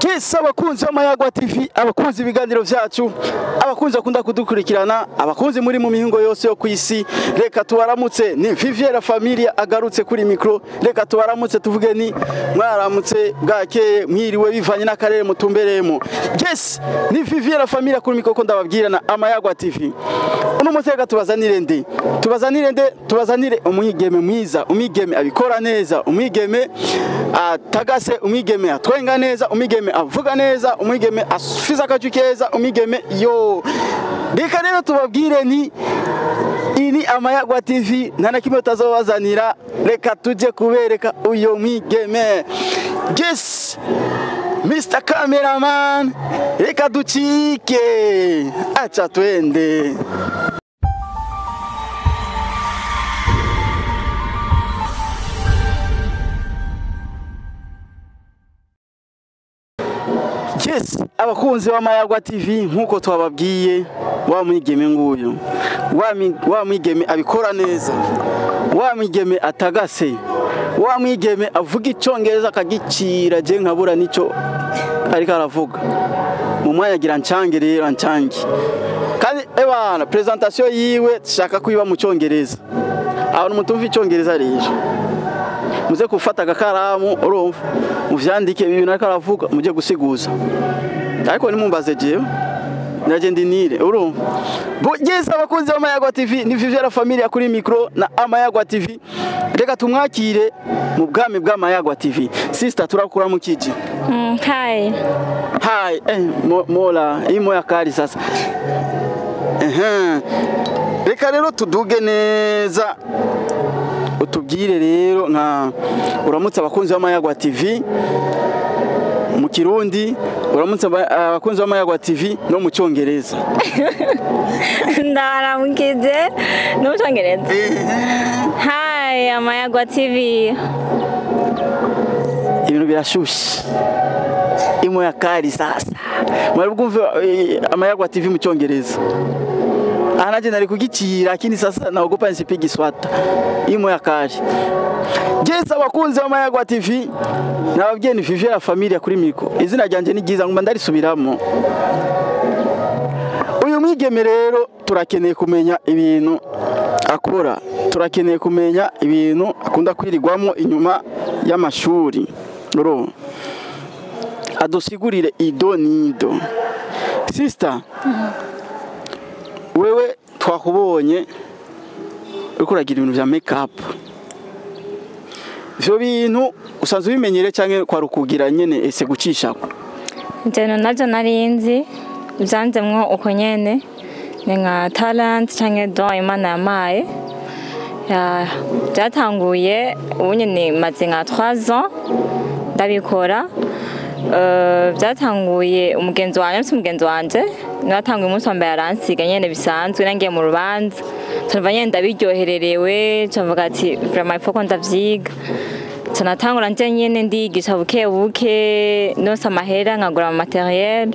Yes, abakunzi b'Amayagwa TV, abakunzi ibiganiro vyacu, abakunzi bakunda kudukurikirana, abakunzi muri mu mihingo yose yo kwisi, reka tubaramutse. Ni Viviera Familia agarutse kuri micro. Reka tubaramutse, tuvuge ni mwaramutse, bwakeye, mwiriwe, bivanye n'akarere mutumbereyemo. Yes, ni Viviera Familia kuri micro, ko ndababwira na Amayagwa TV. Uno munsi reka tubazanire nde? Tubazanire nde? Tubazanire umwigeme mwiza, umwigeme abikora neza, umwigeme atagase, umwigeme atwenga neza, umwigeme avuga neza, umwigeme afise akajwi keza, umwigeme yo. Reka rero tubabwire ni ini Amayagwa TV, nta na kimwe tutazobazanira. Reka tujye kubereka uyo mwigeme. Yes, Mr. Cameraman, reka ducike, acha twende. Yes, abakunzi b'Amayagwa TV, nkuko twababwiye, wa mwigeme nguyu, wa mwigeme abikora neza, wa mwigeme atagase, wa mwigeme avuga icongereza akagicira je nkabura nico ariko aravuga. Mu mwanya agira ncange rero ncange. Kandi ebana presentation yiwe shaka kwiba mu congereza. Abantu mutumva icongereza rero, muze gufata agakaramu, urumva, muvyandike ibintu ariko aravuga, muje gusiguza. Ariko nimumbaze jewe naje ndi nire, urumva. Bugeze abakunzi b'Amayagwa TV, ni Viviera Familia kuri micro na Amayagwa TV. Reka tumwakire mu bwami bw'Amayagwa TV. Sister, turakura mu kiji. Hi. Hi, mola, imo ya kali sasa. Reka rero tuduge neza. Utubwire rero nka uramutse abakunzi b'Amayagwa TV mu Kirundi, uramutse abakunzi b'Amayagwa TV no mu Cyongereza. Ndaramukije no mu Cyongereza. Hi Amayagwa TV. Ibintu birashushe. Imo ya kali sasa. Mwari bwumve Amayagwa TV mu Cyongereza. Anaje nari kugicira, lakini sasa naogopa nisipige swata. Imo ya kali. Jesa abakunzi b'Amayagwa TV, nababwiye ni Viviera Familia kuri micro. Izina ryanje ni Giza, nguma ndarisubiramo. Uyu mwigeme rero turakeneye kumenya ibintu akora, turakeneye kumenya ibintu akunda kwirigwamo inyuma y'amashuri. Roro adusigurire ido nido. Sister, wewe twakubonye uriko uragira ibintu vya make up. Ivyo bintu usanzwe ubimenyere canke kwa rukugira nyene ese gucishako? Njye navyo narinzi, byanzemwo uko nyene, ni nka talent canke don Imana yamaye. Byatanguye ubu nyene maze nka 3 ans ndabikora. Byatanguye umugenzi wanje, mfise umugenzi wanje natanguye umunsi wa mbere aransiga nyene bisanzwe, nangiye mu rubanza turumva nyene ndabiryohererewe, cavuga ati vraiment il faut ko ndavyiga. Natangura nje nyene ndigisha buke buke, nonse amahera nkagura ama materiel,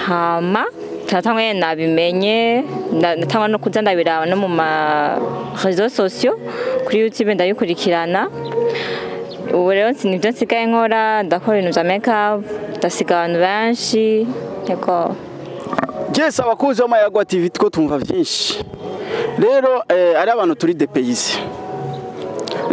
hama natangura nyene nabimenye, natangura no kuza ndabiraba no mu ma réseaux sociaux, kuri YouTube ndabikurikirana. Ubu rero nivyo nsigaye nkora, ndakora ibintu vya make up, ndasiga abantu benshi. Yego. Yes, abakunzi b'Amayagwa TV two tumva vyinshi. Rero ari abantu turi dépaysés.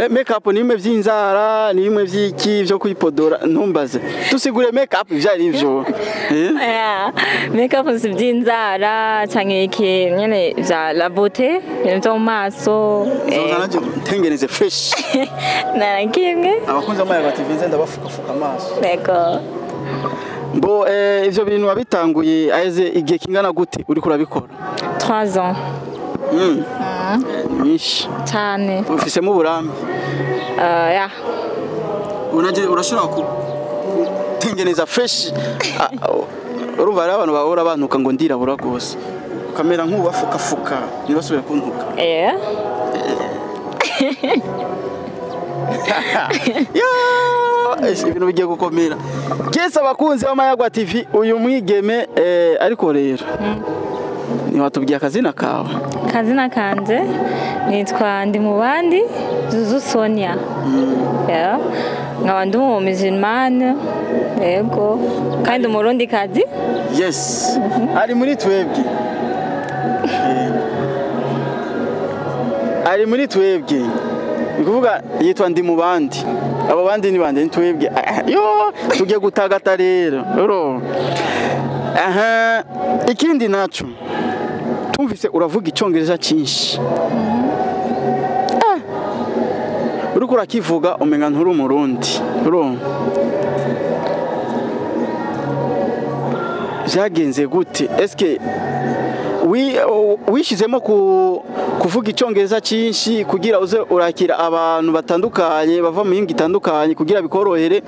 Make up ni bimwe vy'inzara, ni bimwe vy'iki vyo kwipodora, ntumbaze. Tusigure make up ivyo ari vyo. Yeah, make up si vy'inzara canke iki nyene vya la beauté, ibintu vyo mu maso. Nzoza ntengeneze fresh. Nta kimwe. Abakunzi b'Amayagwa TV nze ndabafukafuka amaso. Yego. Bo ivyo bintu wabitanguye aheze igihe kingana gute uriko urabikora? 3 ans. Nyinshi cyane. Ufisemo uburambe? Ya. Unaje urashobora kutengeneza fresh. Urumva rero abantu bahora bantuka ngo ndirabura gose, ukamera nk'ubafukafuka ntibasubire kuntuka. Ibintu bigiye gukomera. Kese abakunzi b'Amayagwa TV, uyu mwigeme ariko rero ntiwatubwiye akazina kawe? Kazina kanje nitwa Ndimubandi Zuzu Sonia. Yeah. Nkaba ndi umu musulmane, yego, kandi umurundi kazi. Yes, ari muri twebwe. Ari muri twebwe, ni kuvuga yitwa ndi mu bandi. Abo bandi ni bande? Ni twebwe. Yo tugiye gutagata rero. Uro aha, ikindi naco tumvise uravuga icongereza cyinshi. Uriko urakivuga umenga nturi umurundi. Urumva vyagenze gute? Eske wishizemo kuvuga icongereza cyinshi kugira uze urakira abantu batandukanye bava mu mihingo itandukanye kugira bikorohere,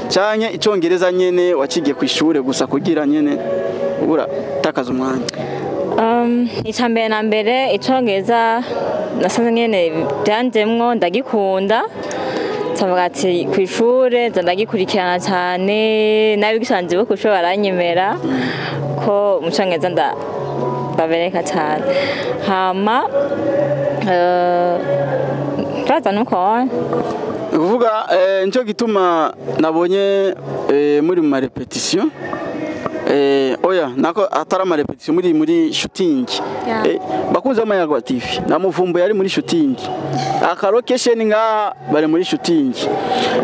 canke icongereza nyene wacigiye ku ishure gusa kugira nyene ubura takaza umwanya? Icya mbere na mbere, icongereza nasanze nyene byanjemwo, ndagikunda. Ndavuga ati ku ishure nza ndagikurikirana cyane, n'abigisha banje bo kw'ishure baranyemera ko mu congereza ndabereka cyane. Hama turaza nuko. Ni kuvuga nicyo gituma nabonye muri mu marépétition, oya, nako atari amarépétition, muri shooting. Bakunze b'Amayagwa TV, namuvumbuye ari muri shooting, aka location ngaha, bari muri shooting.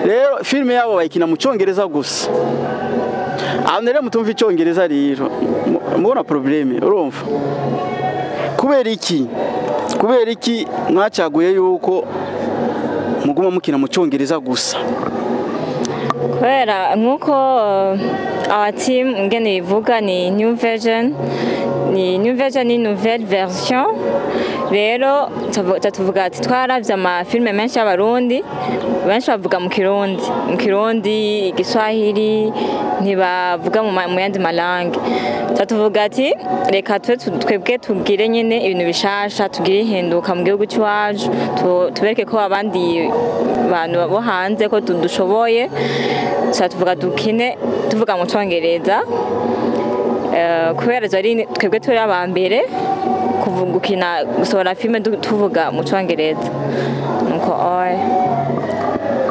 Rero filime yabo bayikina mu cyongereza gusa. Ahantu rero mutumva icyongereza rero mubona problème. Urumva kubera iki mwacaguye yuko muguma mukina mu cyongereza gusa? Kubera nk'uko our team ngene bivuga, ni new version, ni new version, ni nouvelle version. Rero tuvuga ati twaravye amafilme menshi y'abarundi, benshi bavuga mu Kirundi, igiswahili, ntibavuga mu yandi malangue. Tuvuga ati reka twe twebwe tugire nyene ibintu bishasha, tugire ihinduka mu gihugu cy'iwacu, tubereke ko abandi bantu bo hanze ko dushoboye. Tuca tuvuga dukine tuvuga mu Congereza, kubera ari twebwe turi aba mbere gukina, gusohora filime tuvuga mu Congereza, nuko oya.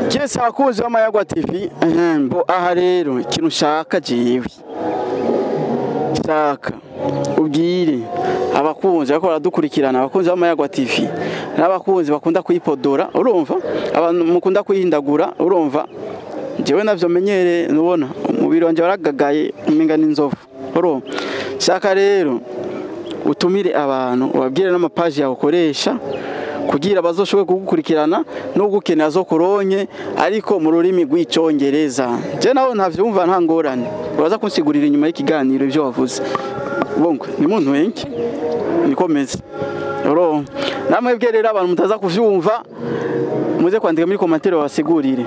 Jese, abakunzi b'Amayagwa TV, mbo aha rero ikintu ushaka, jewe shaka ubwire abakunzi bariko baradukurikirana, abakunzi b'Amayagwa TV n'abakunzi bakunda kuyipodora, urumva abantu mukunda kuyihindagura, urumva jewe navyo menyere, nubona umubiri wanje waragagaye umenga n'inzovu. Urumva shaka rero utumire abantu, ubabwire n'amapaji yawe ukoresha kugira bazoshobore kugukurikirana no gukenera zo kuronke, ariko mu rurimi rw'icongereza. Je nawe ntavyumva, nta ngorane, uraza kunsigurira inyuma y'ikiganiro ivyo wavuze. Bongo ni muntu wengi niko meze. Uro namwe bwe rero abantu mutaza kuvyumva muze kwandika muri commentaire babasigurire.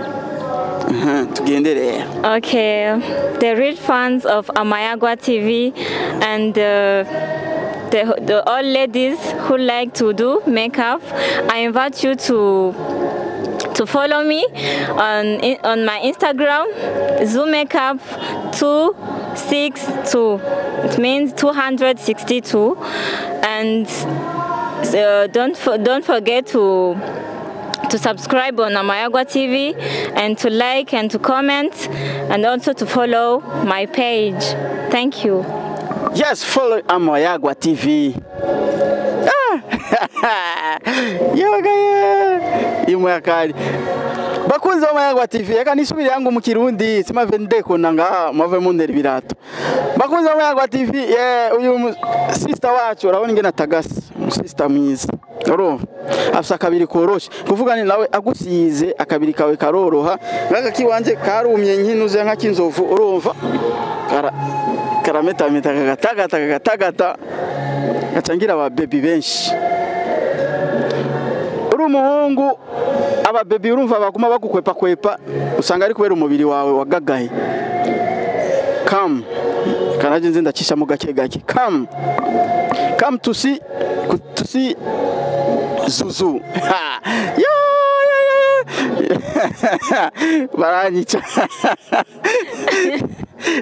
Tugende rero. Okay, the real fans of Amayagwa TV and the all ladies who like to do makeup, I invite you to follow me on my Instagram, Zoom Makeup 262. It means 262, and don't forget to subscribe on Amayagwa TV and to like and to comment and also to follow my page. Thank you. Yes, follow Amayagwa TV. Ah! Yoga imwe. Bakunzi b'Amayagwa TV, reka nisubire yangu mu Kirundi, simave ndekona ngaha mave muntera ibirato. Bakunzi b'Amayagwa TV, uyu sister wacu urabona ingene atagase, sister mwiza. Urumva afise akabiri koroshe, kuvuga ni nawe agusize akabiri kawe karoroha, ngaka kiwanje karumye nkinuze nka kinzovu. Urumva kara karametameta, kagatagata, kagatagata, gacangira aba baby benshi. Uri umuhungu, aba baby urumva baguma bagukwepa kwepa, usanga ari kubera umubiri wawe wagagaye. Come kanaje nze ndacishamo gake gake. Come, come to see Zuzu. Ha! Ya, ya, ya. Baranyica.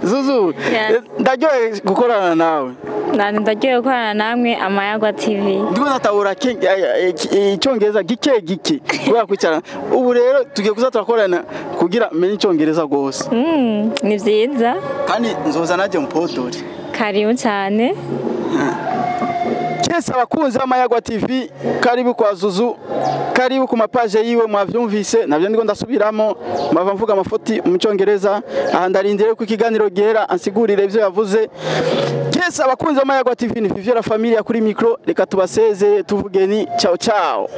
Zuzu. Yes. Ndaryohewe gukorana nawe. Nanje ndaryohewe gukorana namwe Amayagwa TV. Ndiko natahura icyongereza gike gike kubera kwicarana. Ubu rero tugiye kuza turakorana kugira menye icyongereza rwose. Ni vyiza. Kandi nzoza najye mpodore. Karibu cyane. Kese abakunzi b'Amayagwa TV, karibu kwa Zuzu, karibu ku mapaje yiwe. Mwavyumvise navyo ndiko ndasubiramo, mwava mvuga amafoti mu cyongereza. Aha ndarindire ko ikiganiro gihera ansigurire ivyo yavuze. Kese abakunzi b'Amayagwa TV, ni Viviera Familia kuri micro, reka tubaseze tuvuge ni ciao ciao.